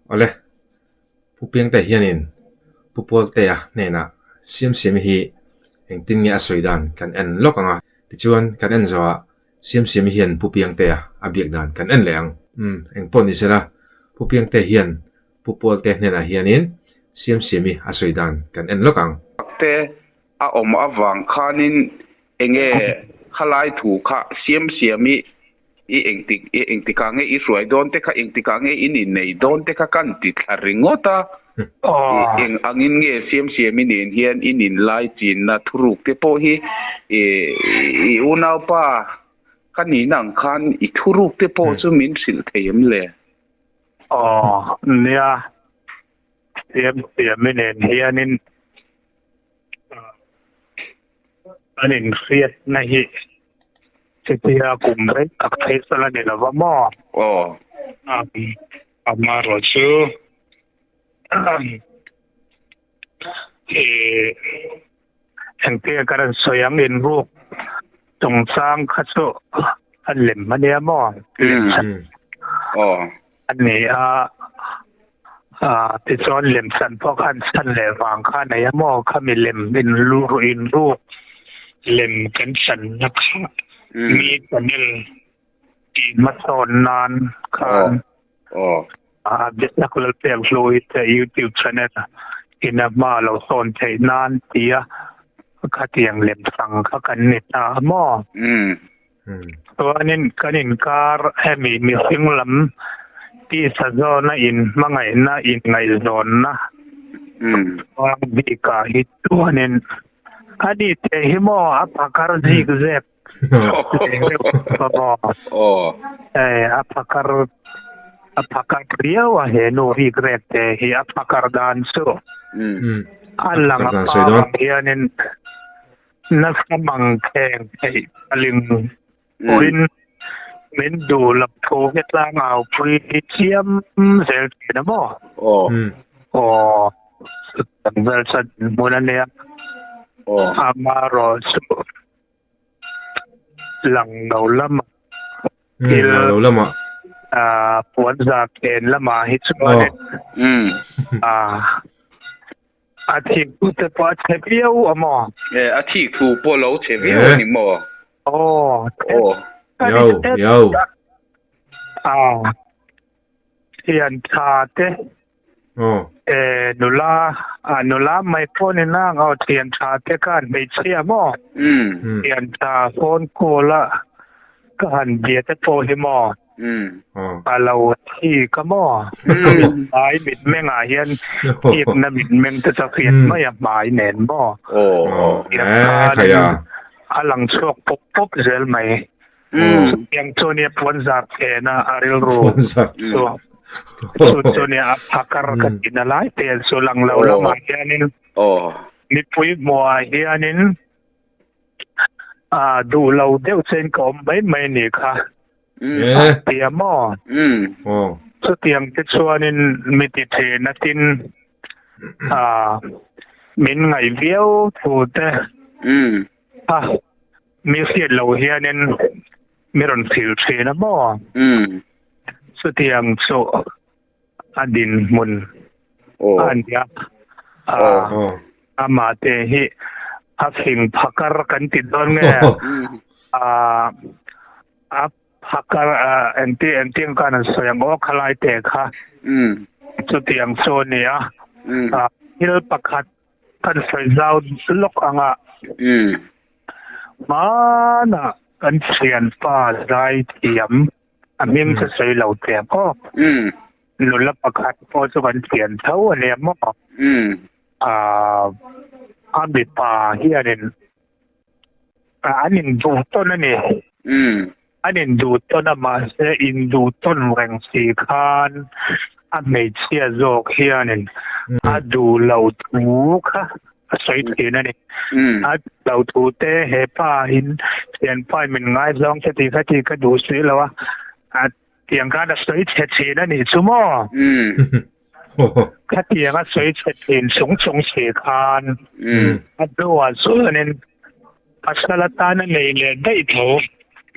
Awle, Pu Piangte hianin Pu Pawltea hnenah Siamsiami hi engtin nge a sawi dan kan en lawk ang a, tichuan kan en zawhah Siamsiami hian Pu Piangtea a biak dan kan en leh ang. Umm, engpawh ni sela, Pu Piangte hian Pu Pawltea hnenah hianin Siamsiami a sawi dan kan en lawk ang. Te a awm avang khanin enge khalai thu kha Siamsiami I engtik, i engtikah nge i hruai dawn te kha, engtikah nge in innei dawn te kha kan ti thla ringawt a. I eng angin nge Siamsiami nen hian in inlai chinna thuruk te pawh hi i i unaupa ka nihna ang khan i thuruk te pawh chu min hrilh thei em le? Aw, nia, Siamsiami nen hianin An inhriatna hi chutia kum rei tak phei chuan a ni lo va maw? Aw. Amaherawh chu ih engtin nge ka rawn sawi ang inruk chungchang kha chu a lem a nia maw? Aw. A ni a. Ah, tichuan lemchan pawh khan chhan leh vang kha a nei a maw? Khami lem in in ruk lem kan channa kha mi channel tih hmasawn nan khan a biak Lalpek Hlui te YouTube channel in a hma lo sawn theih nan tia khatiang lemchang kha kan ni ta a maw? Chuanin kan inkar hemi mihring lam tisa zawna in hmangaihna inngaihzawnna chuang bikah hi chuanin a ni teh hi maw a phakar zik zek leh reuh a maw hei a phakar a phakar riau a he nu rik rek te hi a phakar dan chu a lang a pangah hianin Nasa mang kheng theih paling pawhin min duh loh thu hi tlang au pui chiam zel thin a maw? Aw. Aw, chutiang vel chuan hmun a nia. Aw. Amaherawhchu lang lo lamah thil lang lo lamah puan zar then lamah hi chuan A thik thu te pawh a chhe viau a maw? E, a thik thu pawh lo chhe viau a ni maw? Aw, Aw. Yo, yo. A, thian tha te. Aw. E, nula, a nula mai pawh ni nang aw, thian tha te khan hmeichhia maw? Thian tha phone call a ka han bia te pawh hi maw? A lo thi ka maw? Hmai mitmengah hian thikna mitmeng te chu a hriat mai a hmai nen maw? A lang chhuak pawp pawp zel mai. Chutiang chu nia puan zar thlen a a rilru chu chu chu nia a phakar ka tihna lai te chu lang lo lamah hianin mipui hmuhah hianin a duh lo deuh chuan ka awm mai mai a nih kha. A ti a maw? Chutiang te chuanin mi ti thin atin a min ngaih viau thu te a mi hriat lo hianin mi rawn hrilh thin a maw? Chutiang chu a dinhmun a ni a, amah te hi a fing phakar kan ti dawn nge a phakar engti engtin khan an sawi ang aw khalai te kha chutiang chu a ni a, thil pakhat kan sawi zau lawk ang a, hmanah kan thianpa zai thiam A hming chu sawi lo teh ang aw. Nula pakhat pawh chu kan thian tho a nia maw? A mipa hianin an induh tawn a ni. An induh tawn a mahse induh tawn reng si khan a hmeichhia zawk hianin a duh lo thu kha a sawi thin a ni. A lo thu te he pa in thianpa in min ngaizawng che tih kha tih ka duh si lo a, a tiang khan a sawi chhe thin a nih chu maw? Khatiang a sawi chhe thin chung chung si khan a hnuah chuanin pasal atana nei leh daih tho.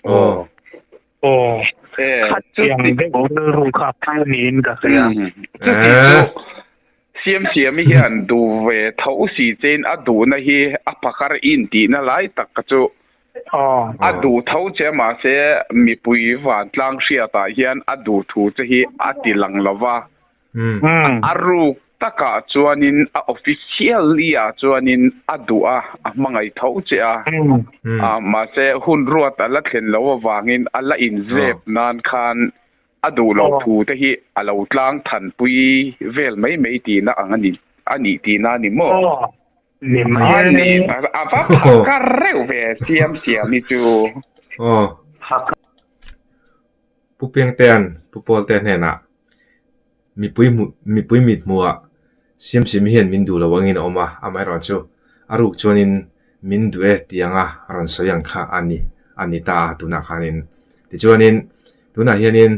Aw. Eh. Tiang deuh rilru kha a pu niin ka hria. Chuti chu Siamsiami hian duh ve tho si chein a duhna hi a phakar in tihna lai tak kha chu a duh tho che mahse mipui vantlang hriatah hian a duh thu che hi a ti lang lo va. A ruk takah chuanin a officially ah chuanin a duh a, a hmangaih tho che a. Mahse hun ruat a la thlen loh avangin a la inzep nan khan a duh loh thu te hi a lo tlang thanpui vel mai mai tihna ang a ni a nih tihna a ni maw? Ni mai A ni, a va phakar reuh ve Siamsiam hi chu. Pu Piangtea'n Pu Pawltea hnenah mipui hmuh mipui mit hmuhah Siamsiami hian min duh lo angin a awm a, amaherawhchu a ruk chuanin min duh e tih anga rawn sawi ang kha a ni a ni ta a tunah khanin. Tichuanin tunah hianin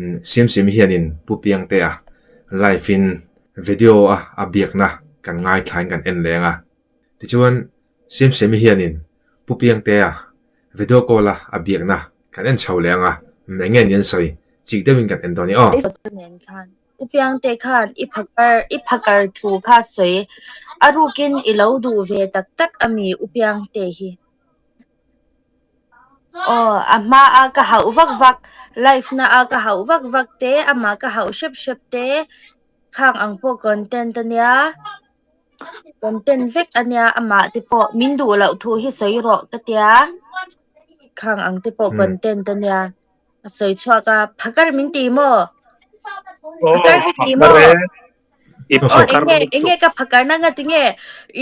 Siamsiami hianin Pu Piangtea live in video a a biakna kan ngaithlain kan en leng a. Tichuan Siamsiami hianin Pu Piangtea video call a a biakna kan en chho leh ang a, eng nge ni an sawi chik deuhin kan en dawn i aw. Nen khan U Piangte khan i phakar i phakar thu kha sawi a rukin i lo duh ve tak tak a mi U Piangte hi. Aw a hma a ka hauh vak vak live na a ka hauh vak vak te amah ka hauh hrep hrep te khang ang pawh content a nia. Content vek a nia amah te pawh min duh loh thu hi sawi rawh ka tia khang ang te pawh content a nia a sawi chhuak a phakar min ti maw phakar hi ti maw aw enge enge ka phakar na nga tinge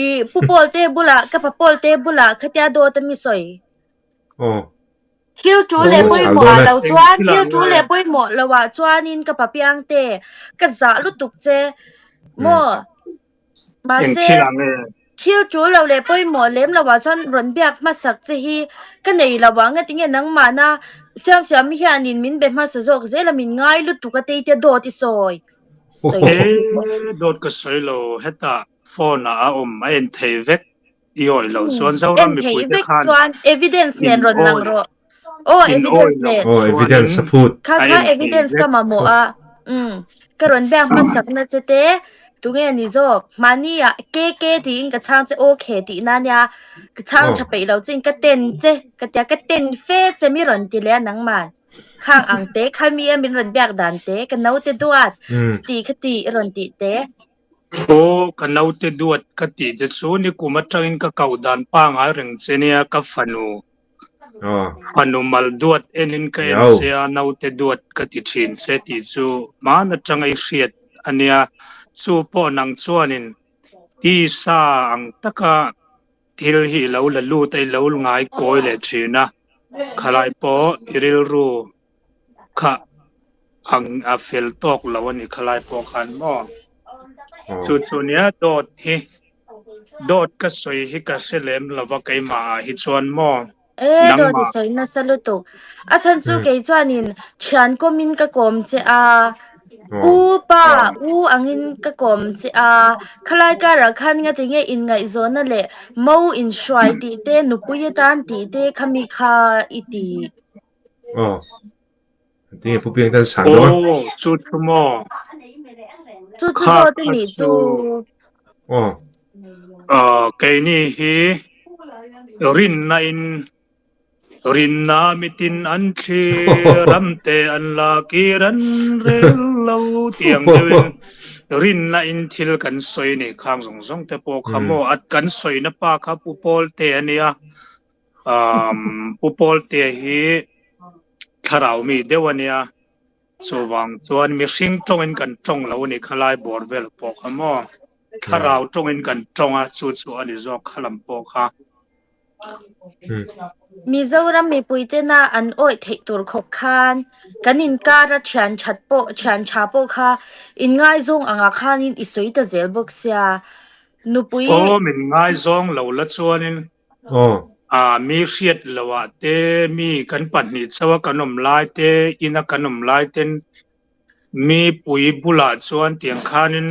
i pu pawl te bulah ka pa pawl te bulah khatia dawt a mi sawi aw Thil ṭul leh pawimawh ah lo chuan thil ṭul leh pawimawh lo ah chuanin ka papiang te ka zah lutuk che maw mahse thil ṭul lo leh pawimawh lem lo ah chuan rawn biak hmasak che hi ka nei lo ang engtinge nangmahna Siamsiami hianin min be hmasa zawk zel a min ngai lutuk a teite dawt i sawi sawi dawt ka sawi lo hetah phone ah a awm a en thei vek I awih loh chuan Zoram En theih mipuite vek khan chuan evidence nen in rawn lang awih rawh. Aw in evidence awih loh nen. Aw evidence chuanin a phut. Kha a kha en theih evidence vek. ka mamawh a. Umm ka rawn biak hmasak na che te tunge ni zawk mahni ah KK tiin ka chhang che okay tih na nia ka chhang Aw. tha peih loh chin ka ten che ka tia ka ten fe che mi rawn ti leh a nangman khang ang te khami a min rawn biak dan te ka naute duat chuti khati i rawn tih te. Aw, ka naute duat ka tih che chu nikum atangin ka koh dan pangai reng che nia ka fanu fanu mal duat enin ka en che a, naute duat ka ti thin che tih chu hman atanga i hriat a nia, chu pawh nang chuanin tisa ang taka thil hi i lo la lut a i lo ngai kawi leh thin a, khalai pawh i rilru kha ang a fel tawk lo a ni khalai pawh khan maw chu chu nia dawt hi dawt ka sawi hi ka hre lem lo va keimah ah hi chuan maw E dawt i sawi nasa lutuk a chhan chu kei chuanin thian kawmin ka kawm che a u pa u angin ka kawm che a khalai karah khan ngatinge inngaihzawnna leh mo inhruai tih te nupui atan tih te khami kha i ti. Aw. Tinge pu piang tan san dawn. Aw, chu chu maw. Chu chu Kha dawt kha anih chu. chu. Aw. Aw, keini hi rinna in rinna mitin an thlir ramte an la kir an rel lo tiang deuhin rinna in thil kan sawi nei khang zawng zawng te pawh kha maw at kan sawina pa kha pu Pawlte ania. Pu Pawltea hi thlarau mi deuh a nia, chuvang chuan mihring tawngin kan tawng lo a ni kha lai bawr vel pawh kha maw, thlarau tawngin kan tawng a, chu chu a ni zawk kha lam pawh kha. Mizoram mipui tena an awih theih tur khawp khan kan inkar a thian that pawh thian tha pawh kha inngaizawng angah khanin i sawi ta zel bawk sia, nupui. Aw min ngaizawng lo la chuanin Aw. A mi hriat loh ah te, mi kan pahnih chauh a kan awm lai te, in a kan awm lai ten mi pui bulah chuan tiang khanin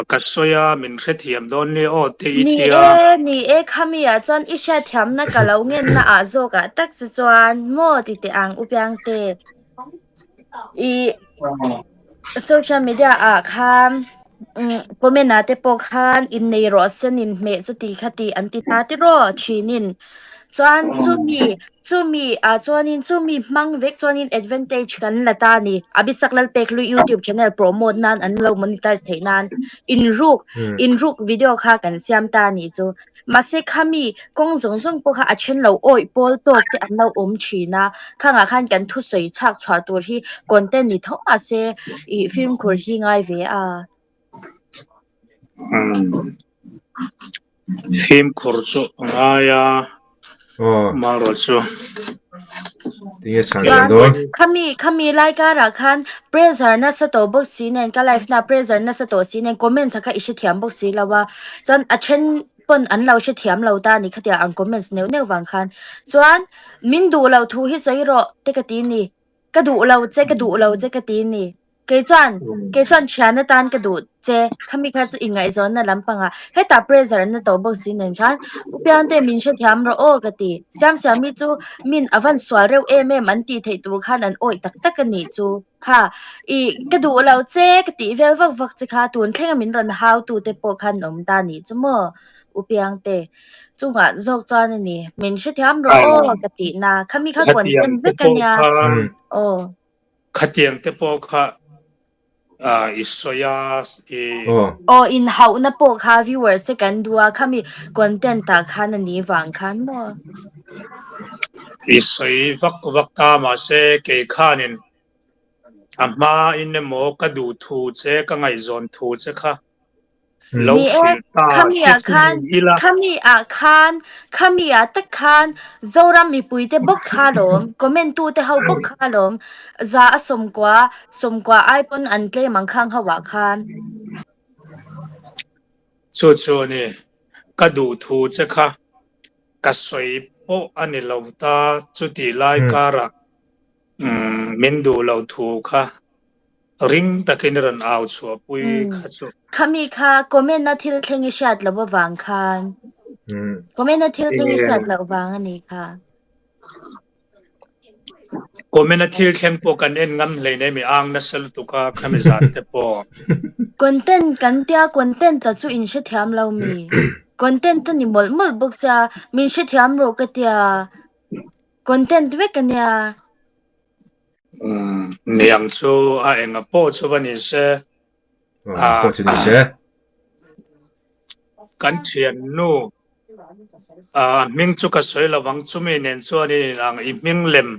Ka sawi a, min hrethiam dawn nia aw te i Ni tia. e, ni e, khami ah chuan i hriatthiamna ka lo ngenna ah zawk ah tak che chuan maw ti teh ang u Piangte. I social media ah khan comment ah te pawh khan innei rawh sen inhmeh chuti khati an ti ta tiraw thinin. Chuan chumi chumi ah chuanin chumi hmang vek chuanin advantage kan la ta a ni. Abhisak Lalpekhlui youtube channel promote nan an lo monetize theih nan inruk inruk video kha kan siam ta a nih chu. Mahse khami kawng zawng zawng pawh kha a then lo awih pawl tawk te an lo awm thin a, khangah khan kan thusawi chhak chhuah tur hi content ni tho mahse ih fimkhur hi ngai ve a. Fimkhur chu a ngai a, marawh chu. Tinge chhan zel dawn? Khami khami lai karah khan pressure nasa tawh bawk si nen ka life na pressure nasa tawh si nen comments a kha i hrethiam bawk si lo a, chuan a then pawn an lo hrethiam lo ta a ni khatia ang comments neuh neuh vang khan chuan min duh loh thu hi sawi rawh te ka ti ni, ka duh lo che ka duh lo che ka ti ni. Kei chuan, kei chuan thian atan ka duh che, khami kha chu inngaihzawnna lampangah hetah pressure an la tawh bawk si nen khan U Piangte min hrethiam rawh aw ka ti. Siamsiami chu min a van sual reuh em em an tih theih tur khan an awih tak tak a nih chu. Kha, i ka duh lo che ka tih vel vak vak che kha tun thlenga min rawn hau tu te pawh khan an awm ta nih chu maw U Piangte. Chungah zawk chuan a ni, min hrethiam rawh aw ka tih na, khami kha Khatiang content te vek a pawh nia. kha Aw. Khatiang te pawh kha i sawi a i. Aw inhauhna pawh kha viewers te kan duh a khami content ah khan a ni vang khan maw. I sawi vak vak ta mahse kei khanin a hma in emaw ka duh thu che ka ngaihzawn thu che kha Lo Ni e, hrilh ta khami che ah chu khan, ni ila. khami ah khan, khami ah tak khan Zoram mipui te bawk kha lawm, comment tu te ho bawk kha lawm, za a sawmkua, sawmkua ai pawn an tlem ang khang ho ah khan. Chu chu a ni, ka duh thu che kha ka sawi pawh a ni lo ta, chutih lai karah min duh lo thu kha Ring takin i rawn au chhuahpui kha chu. Khami kha comment na thil thleng i hriat loh avang khan. Comment na thil thleng i hriat loh vang a ni kha. Comment na thil thleng pawh kan en ngam hlei nei mi ang nasa lutuk a khami zan te pawh. Content kan tia content ta chu in hrethiam lo mi. Content a ni mawlh mawlh bawk sia min hrethiam rawh ka tia. Content vek a nia. Niang chu a enga pawh chu va ni se. Pawh chu ni se. Kan thiannu a hming chu ka sawi lo ang chumi nen chuan in inang i hming lem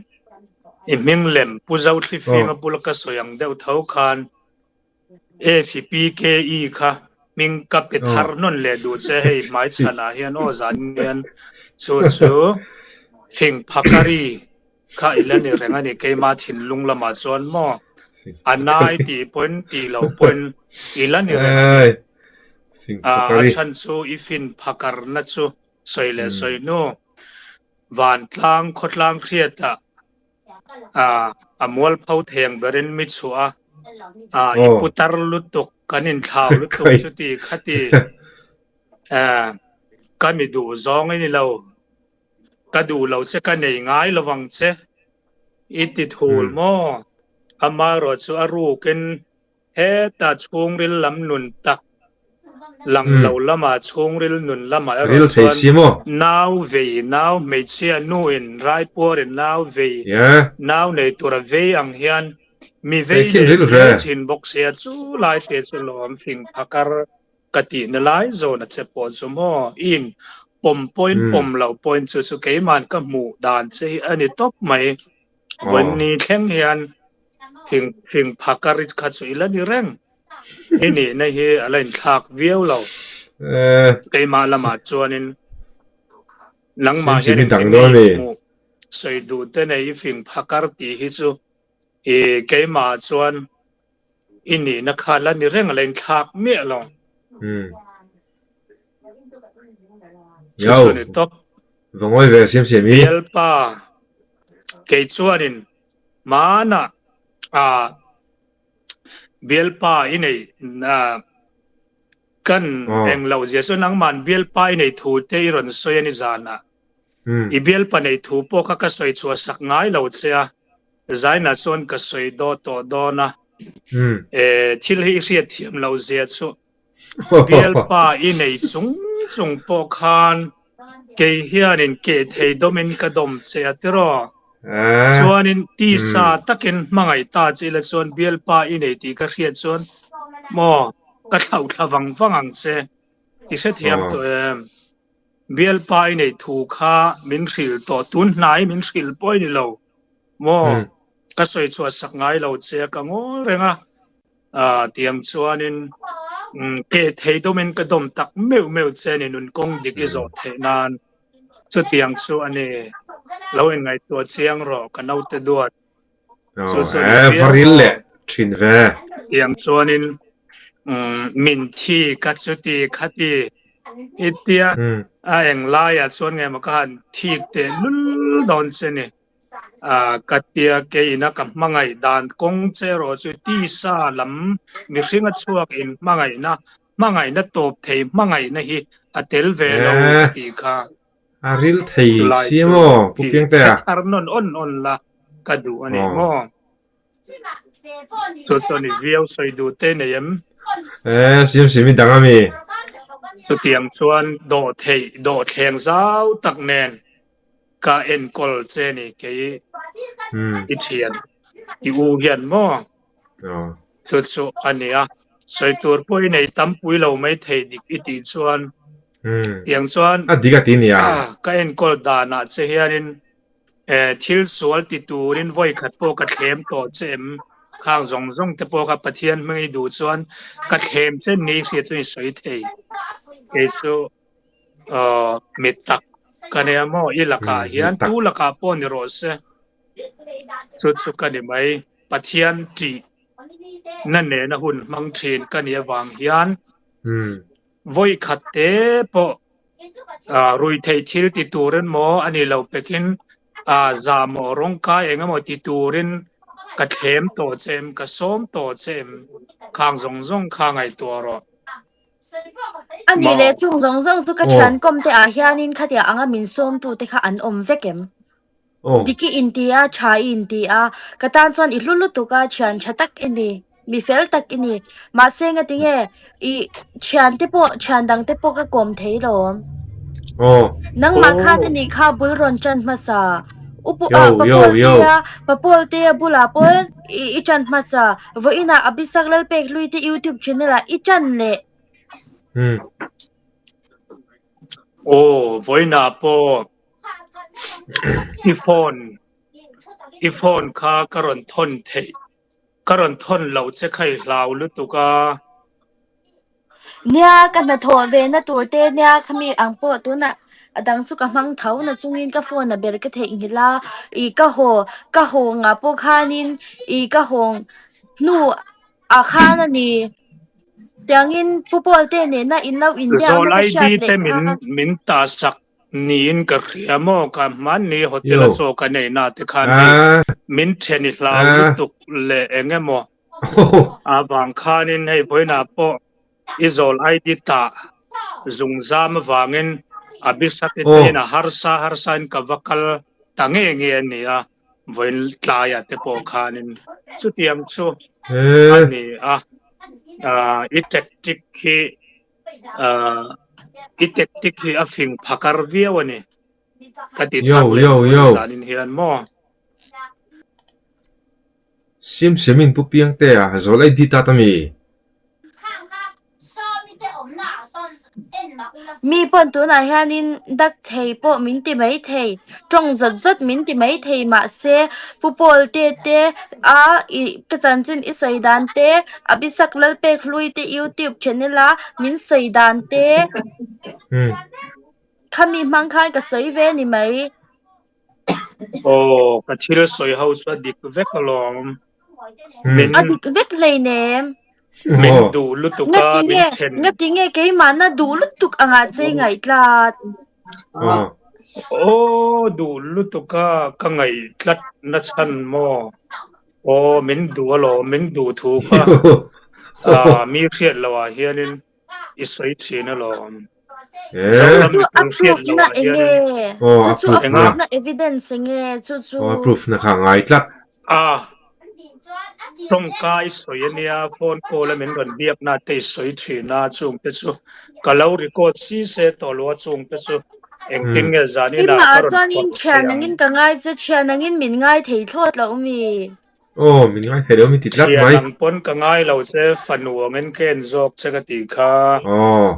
i hming lem Pu Zothlifima bula ka sawi ang deuh tho khan FPKE kha hming ka pe thar nawn leh duh che hei hmaichhanah hian aw zan hian chu chu fing phakari kha i la ni reng a ni keima thinlung lamah chuan maw a nai tih pawhin tih loh pawhin i la ni reng a ni a chhan chu i fin phakarna chu sawi leh sawi hnu vantlang khawtlang hriatah a mualpho theng berin mi chhuah a, i putar lutuk kan inthlau lutuk chuti khati ka mi duh zawng i ni lo, ka duh lo che ka nei ngai lo vang che i ti thul maw? Amaherawh chu a rukin Heta chhungril lam nun tak lang lo lamah chhungril nun lamah erawh chuan nau vei, nau hmeichhia nuin raipuarin nau vei, nau nei tura vei ang hian mi vei leh hle thin bawk sia chu lai te chu lawm fing phakar ka tihna lai zawn a che pawh chu maw i in pawm pawhin pawm loh pawhin chu chu keiman ka hmuh dan che hi a ni tawp mai. Vawiin thleng hian thing thing phakar kha chu i la ni reng. I nihna hi a la inthlak viau lo. Keimah lamah chuanin nangmah hian engtin nge i hmuh sawi duh te nei i fing phakar tih hi chu i keimah chuan i nihna kha la ni reng a la inthlak miah lo. Chu chu ni tawp. Va ngawi ve siam siam i. Bialpa kei chuanin hmanah ah bialpa i nei ah. Kan englo zia chu nangman bialpa i nei thu te i rawn sawi a ni zanah. I bialpa nei thu pawh kha ka sawi chhuah sak ngai lo che a, Zaina chuan ka sawi daw tawh dawn a. Thil hi i hriat thiam lo zia chu bialpa i nei chung chung pawh khan kei hianin keh thei dawmin ka dawm che a tiraw? Chuanin tisa takin hmangaih ta che ila chuan bialpa i nei tih ka hriat chuan maw ka thlauh thla vang vang ang che. I hrethiam tawh em? Bialpa i nei thu kha min hrilh tawh, tun hnai min hrilh pawh i ni lo maw? Ka sawi chhuah sak ngai lo che a, ka ngawi reng a. Tiang chuanin keh thei dawmin ka dawm tak meuh meuh che a ni, nun kawng dik i zawh theih nan. Chutiang chu a ni, lo inngaihtuah chiang rawh ka naute duat. Chu chu ni viau maw? Tiang chuanin min thi ka chuti khati i tia a eng laiah chuan nge maw ka han thik teh lul dawn che ni. Ka tia keina ka hmangaih dan kawng che erawh chu tisa lam mihringa chhuak in hmangaihna, hmangaihna tawp thei hmangaihna hi a tel ve lo ka tih kha. A ril thei si maw Pu Piangtea? Hre thar nawn awn awn la ka duh a ni maw? Chu chuan i viau sawi duh te nei em? Eh, siam siam i dang a mi. Chutiang chuan dawh theih, dawh thleng zau tak nen ka enkawl che ni kei i thian i u hian maw? Chu chu a nia. Sawi tur pawh i nei tam pui lo mai thei dik i tih chuan tiang chuan a dik a ti nia. Ka enkawl danah che hianin thil sual ti turin vawi khat pawh ka thlem tawh che em? Khang zawng zawng te pawh kha Pathian hming i duh chuan ka thlem che ni hriat chuan i sawi thei. Kei chu mi tak ka nia maw i lakah hian tu lakah pawh ni rawh se. Chu chu ka ni mai. Pathian tih na nena hun hmang thin ka nih avang hian vawi khat te pawh ruihtheih thil ti turin maw a ni lo pekin zahmawh rawngkai eng emaw ti turin ka thlem tawh che em, ka sawm tawh che em, khang zawng zawng kha ngaihtuah rawh. A nih leh chung zawng zawng chu ka thian kawm te ah hianin khatiang anga min sawm tu te kha an awm vek em? Dik i inti a, tha i inti a, ka tan chuan i hlu lutuk a, thian tha tak i ni, mi fel tak i ni. Mahse ngatinge i thian te pawh, thian dang te pawh ka kawm thei lo awm. Nangmah khan a nih kha bul rawn tan hmasa. Upu ah Papawltea, Papawltea bulah pawh i tan hmasa. Vawiinah Abisak Lalpekhlui te YouTube channel ah i tan leh. Aw, vawiinah pawh I phone i phone kha ka rawn thawn theih ka rawn thawn loh che kha i hlau lutuk a. Nia ka hnathawh ve na tur te nia khami ang pawh tunah a dang chu ka hmang tho na chungin ka phone a ber ka theihnghilh a ih ka haw ka hawng ah pawh khanin ih ka hawng hnu ah khan a ni. Tiangin Pu Paul te nena in lo inbiakna ka Zawlai hriat di leh te min kha. min ta sak niin ka hria maw ka hmanni hotel a chaw ka nei na te khan hei min then i hlau lutuk leh eng emaw avang khanin hei vawiinah pawh i zawl ID tah zungzam avangin Abisaki te in a harsa harsa in ka va kal ta nge nge a ni a vawiin tlaiah te pawh khanin chutiang chu a ni a i tactic hi I tactic hi a fing phakar viau a ni. Ka ti thar leh dawn zanin hian maw? Siam siamin Pu Piangtea zawl ei di ta ta mi? Mi pawn tunah hianin dak thei pawh min ti mai thei, tawng zawt zawt min ti mai thei mahse Pu Paul te te a i ka chanchin i sawi dan te, Abisak Lalpek hlui te YouTube channel a min sawi dan te khami hmang khan ka sawi ve ni mai. Aw, ka thil sawi ho chu a dik vek alawm. Min A dik vek hleinem. Min duh lutuk a, min then. Ngati nge keimahna duh lutuk angah che i ngaih tlat? Aw, duh lutuk a ka ngaih tlat na chhan maw? Aw, min duh alawm, min duh thu kha mi hriat loh ah hianin. I sawi thin alawm. Eh. Zoram Chu a mipui hriat proof loh na ah hianin. enge? Aw, Chu a chu a proof na. proof na evidence enge? Chu chu. Aw, a proof na kha ngai tlat. A tawngka i sawi ania, phone call a min rawn biak na te i sawi thin a, chung te chu ka lo record si se tawh lo a, chung te chu engtin nge zanin ah Keimah ka ah rawn chuanin phawrh thei thian ang. angin ka ngai che, thian angin min ngai thei thlawt loh mi. Aw, min ngai thei lo mi ti tlat Thian mai. ang pawn ka ngai lo che, fanu angin ka en zawk che ka tih kha. Aw.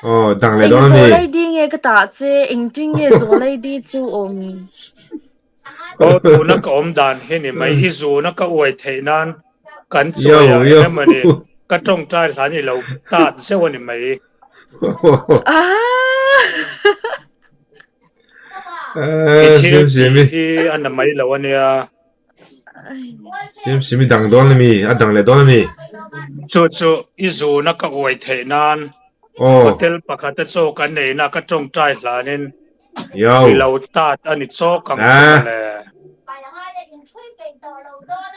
Aw, dang leh Eng dawn a mi. zawlaidi nge ka tah che, engtin nge zawlaidi chu awm? Aw, tuna ka awm dan hi ni mai, i zuna ka uai theih nan kan Yo, chawi ah yo. eng emaw ni, ka tawngtai hlan i lo tat zeuh a ni mai. Ah! I Eh, thil Siam tih siami. hi a na mai lo a nia. Siam siami dang dawn a mi, a dang leh dawn a mi. Chu chu i zuna ka uai theih nan Aw. hotel pakhata chaw kan neihna ka tawngtai hlanin Yo. i lo tat a ni chawk ang chu Eh. mawle.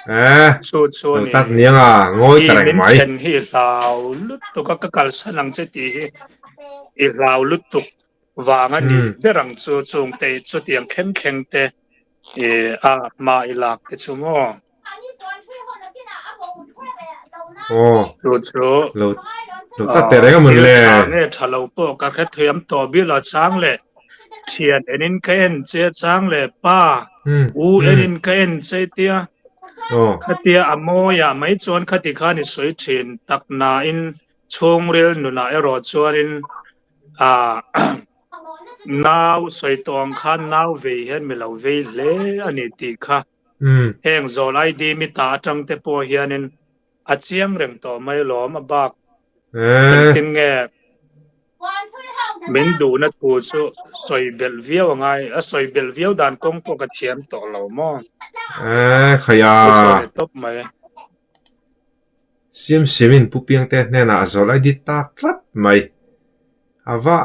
Eh. Chu chu a Lo ni. tat niang a, ngawi I ta reng min mai. then hi i hlau lutuk a, ka kalsan ang che tih hi i hlau lutuk. Vang a nih ber ang chu chungte chutiang thleng thleng te i a hma i lak te chu maw? Chu chu Lo lo tat teh reng a mun thil le. tha nge tha lo pawh ka hre thiam tawh bil a chang leh thian enin ka en che chang leh pa u enin ka en che tia khatia a mawiah mai chuan khati khan i sawi thin tak nain chhungril nunah erawh chuanin Ah, nau sawi tawh ang khan nau vei hian mi lo vei hle a ni tih kha. Heng zawl ID mi ta atang te pawh hianin a chiang reng tawh mai lawm a bak. Engtin nge min duhna thu chu sawi belh viau a ngai, a sawi belh viau dan kawng pawh ka thiam tawh lo maw? Eh, khaia. Chu chu a ni tawp mai. Siam siamin Pu Piangte hnenah a zawl ID ta tlat mai. A va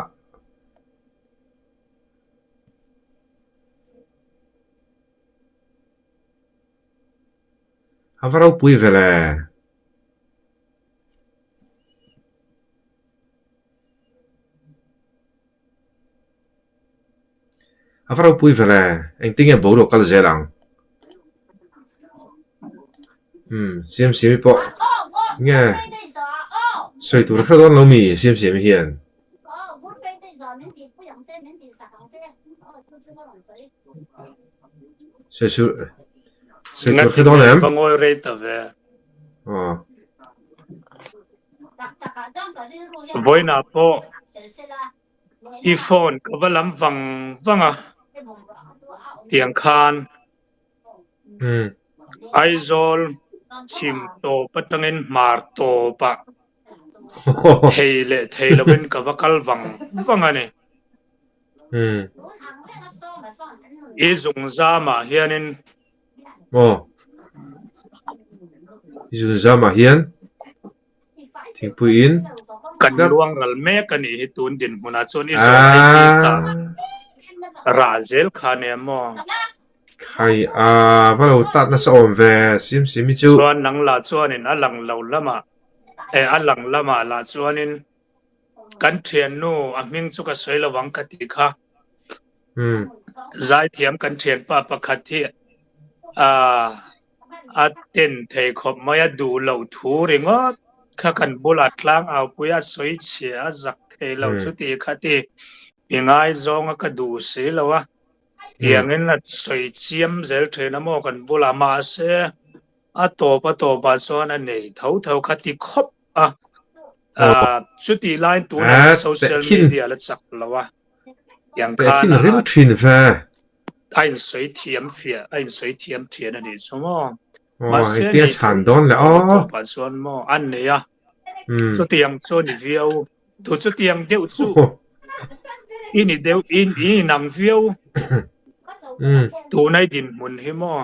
A va ropui ve le. A va ropui ve le, engtin nge boruak kal zel ang? Umm, Siamsiami pawh nge sawi tur a hre dawn lo mi Siamsiami hian? Sawi su sawi tur a hre dawn em? Va ngawi rei ta ve. Aw. Vawiinah pawh I phone ka va lam vang vang a tiang khan Aizawl chhim tawp atangin hmar tawpah thei leh thei lovin ka va kal vang vang a ni. I zungzamah hianin Aw i zungzamah hian. Thingpuiin Kan luang ral mek a nih hi tun dinhmunah chuan i zawn ei bik a rah zel kha nia maw? Khai a va lo tat nasa awm ve sim sim hi chu. Chuan nang lah chuanin a lang lo lamah eh a lang lamah lah chuanin kan thiannu a hming chu ka sawi lo ang ka ti kha. Zaithiam kan thianpa pakhat hi ah A ten thei khawp mai a duh loh thu ringawt kha kan bulah tlang au pui a sawi chhia a zak thei lo chu ti kha ti i ngaizawng a ka duh si lo a tiangin a sawi chiam zel thin a maw kan bulah mahse a tawp a tawpah chuan a nei tho tho kha ti khawp a chutih laiin tunah hian social media la chak lo a. Tiang khan a ril thin ve. A in sawi thiam fiah, a in sawi thiam thian a nih chu maw. Mahse nei chhan dawn le aw. Pa chuan maw an nei a. Chutiang chu ni viau. Tu chutiang deuh chu i ni deuh in i inang viau. Tunai dinhmun hi maw.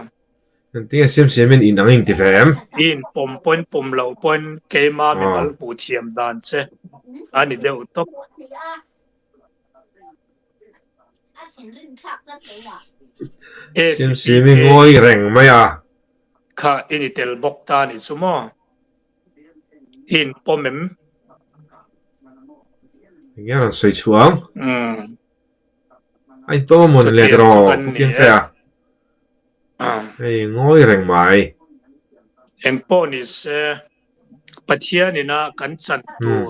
Engtin nge siam siamin in ang in ti ve em? I in pawm pawhin pawm loh pawhin keima mimal hmuh thiam dan che a ni deuh tawp. Siam siam i ngawi reng mai a. Kha i ni tel bawk ta a nih chu maw? I inpawm em? Eng nge a rawn sawi chhuah ang? A inpawm a mawn let Chutiang chu rawh kan Pu ni e. Piangtea. Hei ngawi reng mai. Engpawh ni se Pathian ina kan chan tur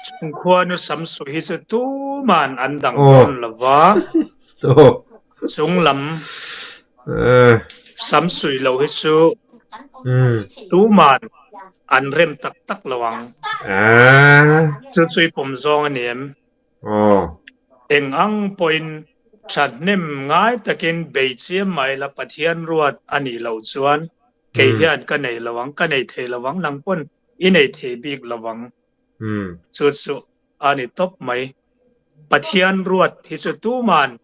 chungkhua nu Samsu hi chu tuman an dang dawn lo va, chunglam Samsui lo hi chu tuman an rem tak tak lo ang. Chu chu i pawm zawng a ni em? Eng ang pawhin thahnem ngai takin bei chiam mai la Pathian ruat a nih loh chuan Kei hian ka nei lo ang, ka nei thei lo ang, nang pawn i nei thei bik lo ang. Chu chu a ni tawp mai. Pathian ruat hi chu tuman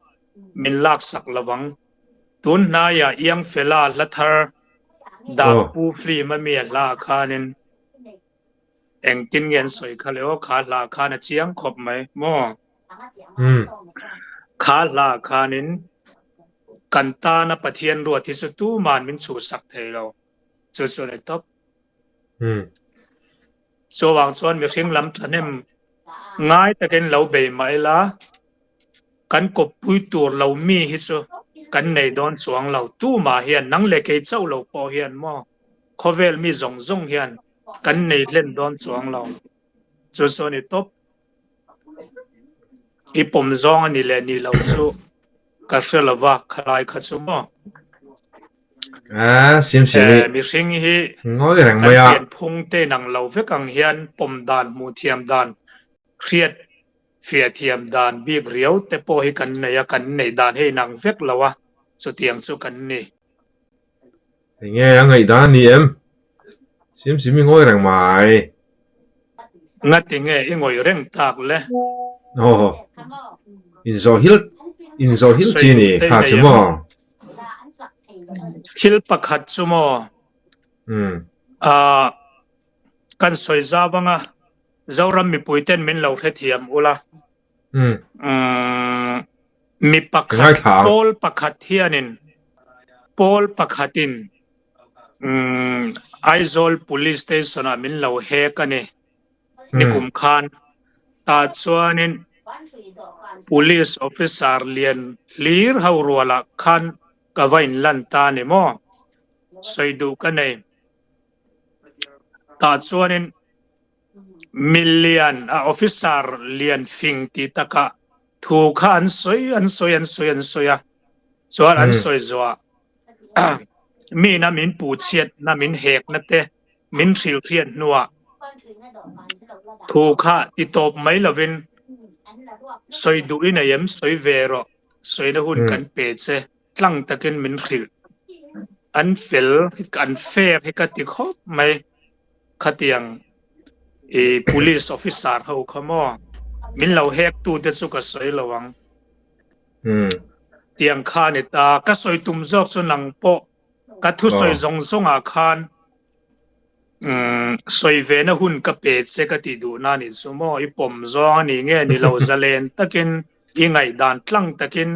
min laksak lo ang. Tun hnaiah Iang Fela hla thar Dakpu film a mi a hla ah khanin Engtin nge an sawi kha le aw, kha hla khan a chiang khawp mai maw? Kha hla khanin kan tana Pathian ruat hi chu tuman min chhuhsak thei lo, chu chu a ni tawp. Chuvang chuan mihring lam thahnem ngai takin lo bei mah ila, kan kawppui tur lo mi hi chu kan nei dawn chuang lo. Tumah hian nang leh kei chauh lo pawh hian maw khawvel mi zawng zawng hian kan nei hlen dawn chuang lo. Chu chu a ni tawp. I pawm zawng a ni leh ni lo chu ka hre lo va, khalai kha chu maw. Ah, sim sim i. Mihring hi Ngawi reng mai a. Kan pianphung te inang lo vek ang hian pawm dan, hmuh thiam dan, hriat fiah thiam dan bik riau te pawh hi kan nei a, kan neih dan hi inang vek lo a, chutiang chu kan ni. Enge a ngaihdan a ni em? Sim sim i ngawi reng mai. Ngati nge i ngawi reng tak le? Aw, inzawh hil inzawh hil chi ni kha chu maw? Thil pakhat chu maw? Umm. Ah, kan sawi zau anga Zoram mipui ten min lo hrethiam ula. Umm. Mi pakhat pawl pakhat hianin pawl pakhatin umm Aizawl Police Station ah min lo hek a ni nikum khan tah chuanin Police Officer lian hlir ho rualah khan ka va inlan ta a ni maw sawi duh ka nei tah chuanin Milian a officer lian fing ti takah thu kha an sawi an sawi an sawi an sawi a, chuan an sawi zawhah mina min puh chhiatna min hekna te min hrilhriat hnuah thu kha ti tawp mai lovin sawi duh i nei em sawi ve rawh sawina hun kan pe che tlang takin min hrilh an fel an fair hi ka ti khawp mai. Khatiang i police officer ho kha maw min lo hek tu te chu ka sawi lo ang. Tiang kha ni ta ka sawi tum zawk chu nang pawh ka thusawi zawng zawng ah khan sawi ve na hun ka pe che ka tih duh na ni chu maw i pawm zawng a ni nge ni lo zalen takin i ngaihdan tlang takin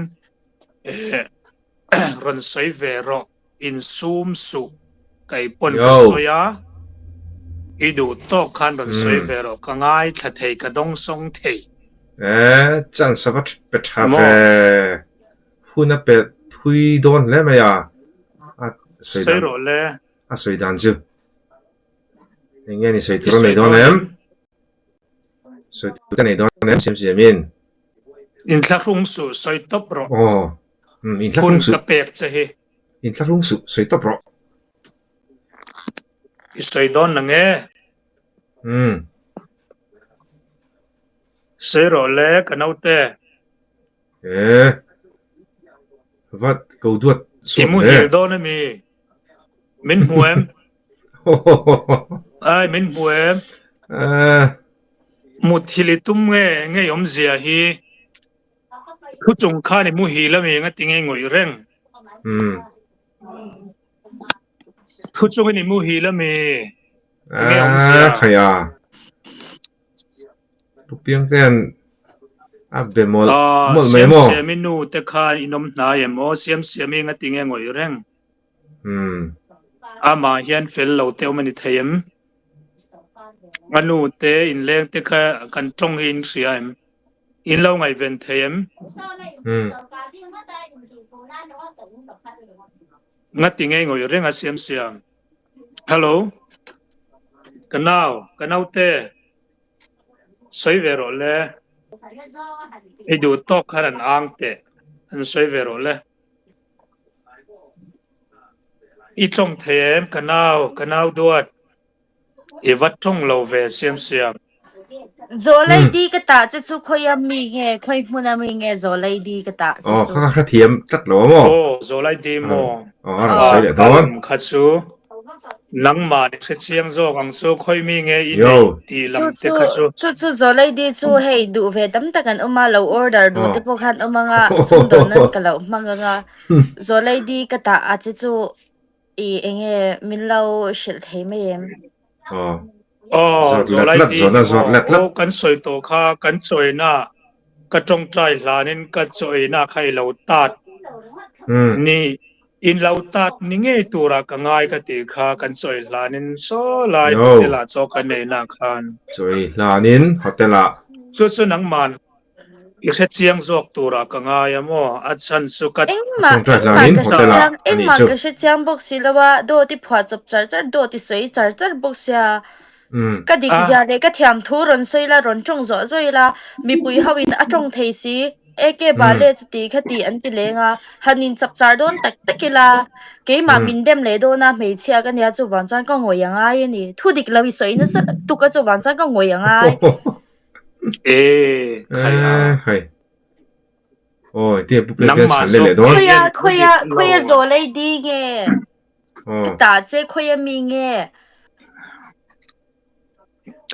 rawn sawi ve rawh. Insum suh kei pawn ka sawi a, i duh tawk khan rawn sawi ve rawh, ka ngaithla thei, ka dawngsawng thei. E, chance a va pe tha ve, hun a pe thui dawn hle mai a, a sawi dan, rawh le. A sawi dan chu eng nge ni sawi tur a nei dawn em? Sawi tur te nei dawn em siam siam in? Inthlahrung suh sawi tawp rawh. Aw, umm inthlahrung suh. Hun ka pek che hi. Inthlahrung suh sawi tawp rawh. I sawi dawn na nge? Umm. Sawi rawh le ka naute. E, vat ko duat suat ve. I muhil dawn ami? Min hmu em? Ai min hmu em? Muthil i tum nge ngei awmzia hi thu chung khan i muhil ami nga ti ngei ngawih reng. Thu chungin i muhil ami enge awmzia? Khaia. Pu Piangtean a be mawlh mawlh mai maw? Siam Siami nu te khan in awm hnai em aw? Siam Siami nga ti nge ngawih reng? Umm. Amah hian fel lo te awm a ni thei em? A nu te inleng te kha kan tawng hi in hria em? In lo ngaihven thei em? Ngati ngei ngawih reng a siam siam. Hello. Ka nau, ka naute. Sawi ve rawh le. I duh tawk khan an ang teh. An sawi ve rawh le. I tawng thei em ka nau, ka nau duat. I va tawng lo ve siam siam. Zawlei di ka tah che chu khawi a mi nge, khawi hmun a mi nge zawlei di ka tah che Aw, chu. kha kha thiam tlat lo a maw? Aw, zawlai di maw? Aw, a rawn sawi leh Kha dawn. lam kha chu nangmah ni hre chiang zawk ang chu khawi mi nge i neih tih lam Chu te chu kha chu. chu chu zawlei di chu hei duh ve tam tak an awm a, lo order duh te pawh khan awm anga sumdawn nan ka lo hmang anga zawlei di ka tah a che chu I enge min lo hrilh thei mai em? Aw. Aw, Zawt let zawlai tlat, di zawhna zawt maw? let tlat. Aw, kan sawi tawh kha, kan chawina, ka tawngtai hlanin ka chawina kha i lo tat ni, in lo tat ni ngei turah ka ngai ka tih kha, kan chawi hlanin saw lai hotel ah chaw kan ei na khan. Chawi hlanin hotel ah. Chu chu nangman I hre chiang zawk turah ka ngai a maw? A chhan chu ka. Engmah, Tawngtai engmah hlanin ka hre hotel ah chiang, a nih engmah chu. ka hre chiang bawk si lo a, dawt i phuah chawp char char, dawt i sawi char char bawk sia. Ka dik zia leh ka thiam thu rawn sawi la, rawn tawng zawh zawih la, mipui ho in a tawng thei si, AK bale chuti khati an ti leng a, han in chap char dawn tak tak ila, keimah min dem leh dawn a, hmeichhia ka nia chuvang chuan ka ngawi a ngai a ni. Thu dik lo i sawi nasa tuk a chuvang chuan ka ngawi a ngai. E khai a. Khai. Oi, tia pu ple Nangmah chan le le zawk dawn. Khoia hian khoia thu dik khoia lo. zawlei di nge? Ka Aw. ta che khoia mi nge?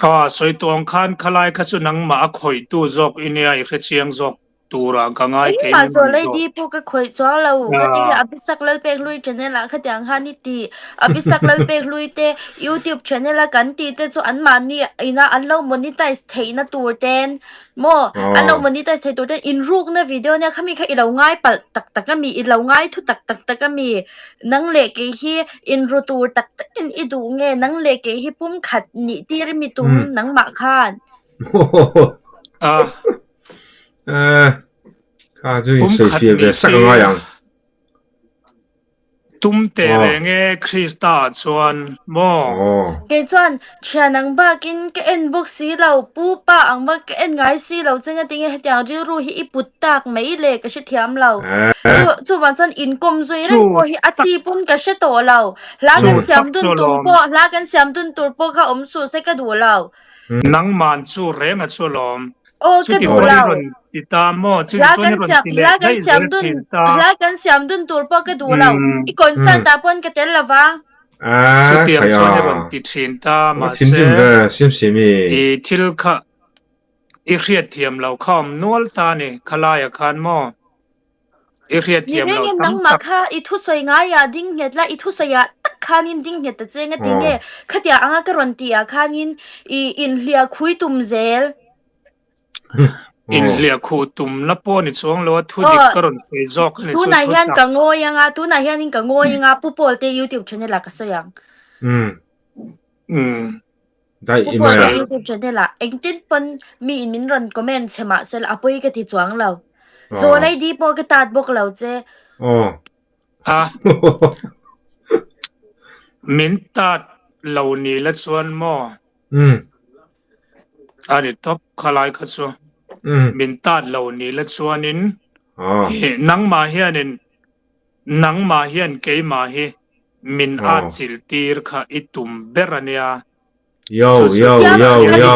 Aw, sawi tuang khan khalai kha chu nangmah a khawihtu zawk i nia i hrechiang zawk turah ka ngai kei Engmah mi zawh man lei zawk. di pawh ka khawih chuang lo. Ka ti hi Abhisak Lalpek Hlui channel ah khatiang khan i ti. Abhisak Lalpek Hlui te YouTube channel a kan tih te chu anmahni ina an lo monetize theihna tur ten maw an lo monetize theih tur ten inrukna video nia khami kha i lo ngai palh tak tak a mi i lo ngai thu tak tak tak a mi nang leh kei hi inru tur tak tak in i duh nge nang leh kei hi pumkhat nih tir i mi tum nangmah khan. A. Eh, kha chu in Pum sawi khat fiah ve nih sak tir angai ang. Tum teh Aw. reng e Krista ah chuan maw? Aw. Kei chuan thian ang bakin ka en bawk si lo, pu pa ang bak ka en ngai si lo che ngatinge hetiang rilru hi i put tak mai le ka hrethiam lo. Eh. Chu chuvang chuan inkawm zui Chu reng pawh hi a tak chi pawn ka hre tawh lo. Hla chu kan siam tak dun chu tum lawm. pawh hla kan siam dun tur pawh kha awm suh se ka duh lo. Nangman chu reng a chu lawm. Aw ka Chuti duh chuan i lo. rawn ti ta maw? Chuti Hla chuan i kan rawn siam ti leh hla kan daih siam zel dun thin ta. hla kan siam dun tur pawh ka duh lo. I concert ah pawn ka tel lo va. Ah, Chutiang khai chuan i a. rawn ti thin ta Ka mahse thinrim ve sim sim i. i thil kha i hriatthiam lo kha awm nual ta ni khalaiah khan maw? I hriat Ni thiam lo rengin tam nangmah tak. kha i thusawi ngaiah ding nghet la, i thusawiah tak khanin ding nghet ta che nga ti nge? Khatia anga ka rawn tihah khanin i inhliah khui tum zel. Inhliah khuh tum na pawh ni chuang lo a, thu dik ka rawn sawi zawk a ni chu Tunah thu hian tak. ka ngawi anga, tunah hianin ka ngawi anga, Pu Paul te YouTube channel ah ka sawi ang. Umm. Daih Pu i Paul mai te a. YouTube channel ah engtin pawn mi in min rawn comment che mah sela a pawi ka ti chuang lo. Zawl ID pawh ka tat bawk lo che. Aw. A. Min tat lo ni la chuan maw? Umm. A ni tawp khalai kha chu. Umm. Min tat lo ni la chuanin Aw. nangmah hianin Nangmah hian keimah hi min at chilh tir kha i tum ber a nia. Yo, yo, yo, yo.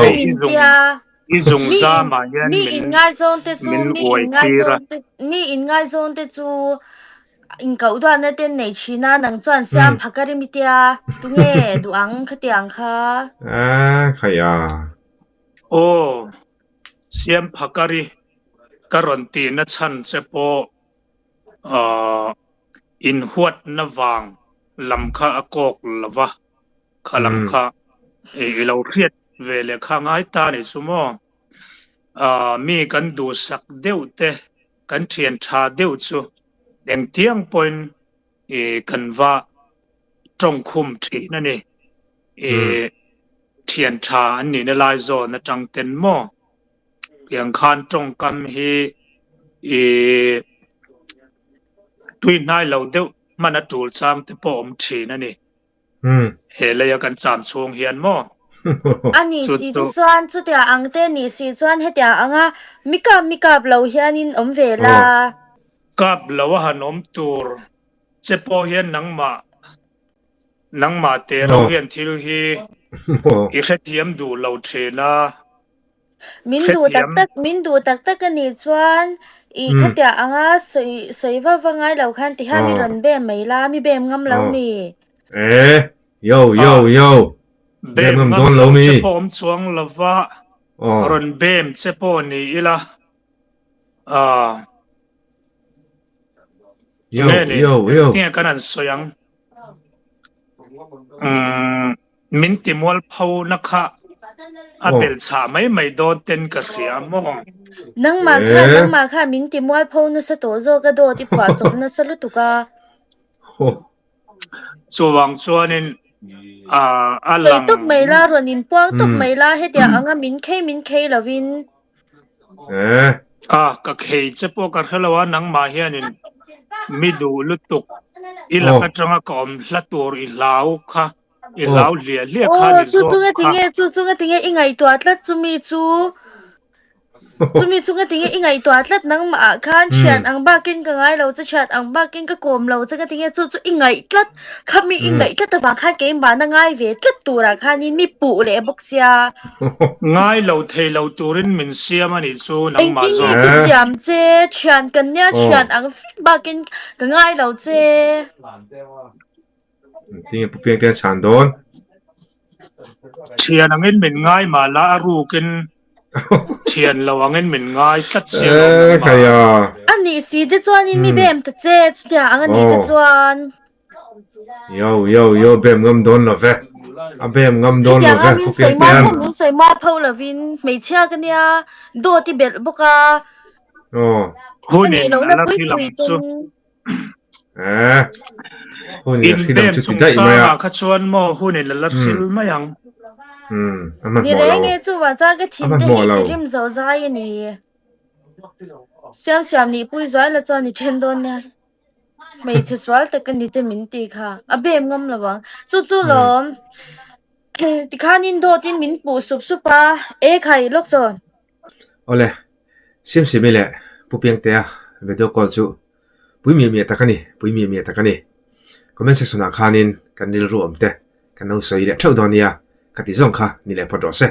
I zung zamah hian mi inngaizawngte chu min mi uai tir a. inngaizawngte mi inngaizawngte chu inkoh duatna te an nei thin a, nang chuan siam phak a rim i tia, tunge duh ang khatiang kha. Ah, khai a. Aw, siam phak a ri ka rawn tihna chhan che pawh Ahh inhuatna vang lam kha a kawk lo va, kha lam kha i lo hriat ve leh kha ngai ta a nih chu maw? Ahh mi kan duhsak deuh te, kan thian tha deuh chu engtiang pawhin i kan va tawngkhum thin a ni. I. Thian tha an nihna lai zawn atang ten maw tiang khan tawngkam hi ih tui hnai lo deuh hman a tul chang te pawh awm thin a ni. He leia kan cham chhung hian maw A nih si te chuan chutia ang te nih si chuan hetiang anga mi kap mi kap lo hianin awm ve la. Kap lo a han awm tur che pawh hian nangmah Nangmah te ro hian thil hi i hrethiam duh lo thin a. Min duh tak tak, min duh tak tak a nih chuan i khatiah anga sawi sawi va va ngai lo khan ti hian mi rawn bem mai la, mi bem ngam lo mi. E, yo yo yo, bem ngam dawn lo mi. Che pawh awm chuang lova, rawn bem che pawh ni ila. Yo yo yo. Tinge kan han sawi ang. Umm min ti mual pho na kha a bel chhah mai mai dawn ten ka hria maw. Nangmah kha nangmah kha min ti mual pho nasa tawh zawk a dawt i phuah chawp nasa lutuk a. Chuvang chuanin a a lang. Sawi tawp mai la rawn in puang tawp mai la hetiang anga min khei min khei lovin. A ka khei che pawh ka hre lo a nangmah hianin mi duh lutuk i lak atanga ka awm hla tur i hlau kha i hlau hliah hliah kha ni zawk kha. Chu chu nga tinge i ngaihtuah tlat chumi chu Chumi chu ngatinge i ngaihtuah tlat nangmah ah khan thian ang bakin ka ngai lo che thian ang bakin ka kawm lo che ngatinge chu chu i ngaih tlat khami i ngaih tlat avang khan keimahna ngai ve tlat turah khanin mi puh leh bawk sia. Ngai lo thei lo turin min siam a nih chu nangmah Engtin nge zawk. ka siam che thian kan nia thian ang vek bakin ka ngai lo che. Tinge pu piang te an chhan dawn. Thian angin min ngai mah la a rukin thian lo angin min ngai tlat sia lawm Eh, nangmah. khaia. A nih si te chuanin mi bem ta che chutia ang a nih te chuan. Yo yo yo bem ngam dawn lo ve. A bem ngam dawn lo Hetiang ve a min pu sawi piang te mual an. pho min sawi mual pho lovin hmeichhia ka nia dawt i belh bawk a. Aw. Ka Hunin nih a lohna la pui thil pui ang chu. ten. Eh, hun in a hrilh ang In chu ti bem daih mai a. chungchangah kha chuan maw hun in a la hrilh mai ang. Umm, a hmanhmawh Ni lo. reng e, chuvang chuan ka A thin te hmanhmawh hi lo. ti rim zo zai a ni. Siam siam nih pui zuai la chuan i then dawn nia. Hmeichhe sual tak a ni te min ti kha. A bem ngam lo ang. Chu chu lawm. Tikhanin dawtin min puh sup sup a, e khai lawk sawn. Awle, Siamsiami leh Pu Piangtea video call chu pui miah miah tak a ni, pui miah miah tak a ni. Comment section ah khanin kan rilru awm te kan lo sawi leh theuh dawn nia, ka ti zawng kha ni leh phawt rawh se.